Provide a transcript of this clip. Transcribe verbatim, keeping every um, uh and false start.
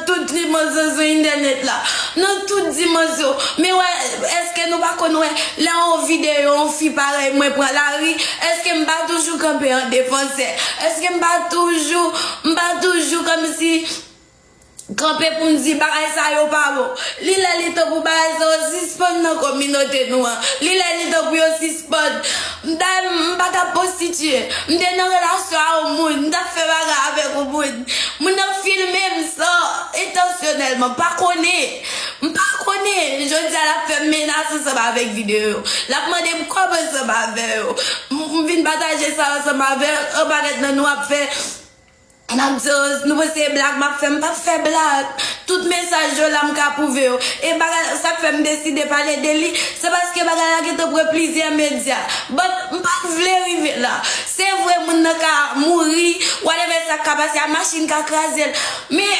Tout dimansyon sou entènèt la. Nan tout dimansyon. Men wè, èske nou pa konn wè, lè yon videyo, yon fi parèy mwen pran lari, èske m pa toujou kanpe an defansè? Èske m pa toujou, m pa toujou kòmsi kanpe pou m di bagay sa yo pa bon? Li lè li tan pou bagay sa yo sispann nan kominote nou an. Li lè li tan pou yo sispann. Dayè, m pa t ap pwostitiye. M te nan relasyon a yon moun. M t ap fè bagay avèk yon moun. Moun nan filme m san entansyonèlman. Pa konnen. M pa konnen. Jodi a, l ap fè m menas ansanm avèk videyo yo. L ap mande m kòb ansanm avè yo. M m vin pataje sa ansanm avè yon pakèt nan nou ap fè. N ap di, nou panse e blag m ap fè, m p ap fè blag. Tout mesaj yo la, m ka pwouve yo. E bagay sa k fè m deside pale de li, se paske bagay la gentan pran plizyè medya. But m pa t vle rive la. Se vre, moun nan ka mouri, whatever sa k ka pase a, machin ka kraze l. Men